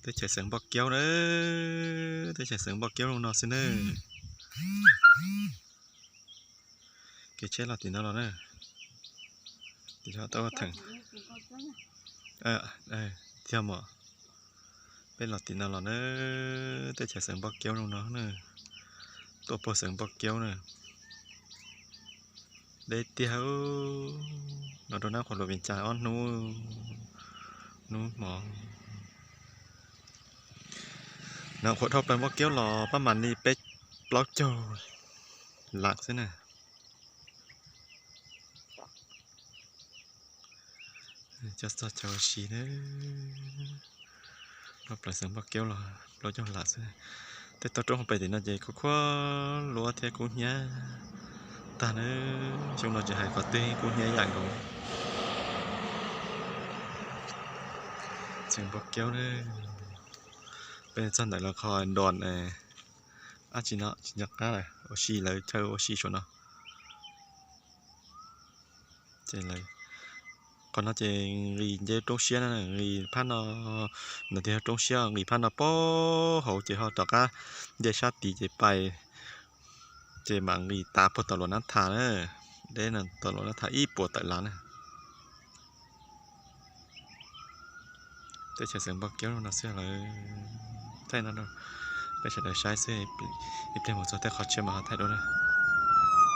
Teb chaws xeev Npoj Kiaub na, teb chaws xeev Npoj Kiaub zoo no xwb na. Kev tsheb los tim no los na. Tim no tau theem. Tiag mas, peb los tim no los na, teb chaws xeev Npoj Kiaub zoo no na. Tuaj puag xeev Npoj Kiaub na. Deb tiag, no rau nab qhuas luas Vias Cas ob hnub, hnub hmo. No qhuas dhau plaws Npoj Kiaub los pab mam li peb plaub caug lam xwb na. Coj txog chaw ua si na, dhau plaws xeev Npoj Kiaub los plaub caug lam xwb. Tej toj roob hauv pes tim no ces khuab khuab luab thiab kub hnyiab tag na. Xyoo no tsis hais qhov twg kub hnyiab yam nkaus. Xeev Npoj Kiaub na, peb txog ntawm lawv qhov nroos dab tsi no tsis nco qab lawm, ua si lawv chaw ua si saum no. Qhov no ces nqis nce roob siab na, nqis phab no, no tias roob siab nqis phab no puag hauv ces ho rov qab nce sab tid ces pais, ces mam nqis tav puag tom Luam Nab Thas na, deb no tom Luam Nab Thas ib puas tawm lav na. Teb chaws xeev Npoj Kiaub no xwb lawm, thaij no rau peb sawv daws saib xwb, ib pliag mus txog tej qhov tshiab mas ho thaij dua na.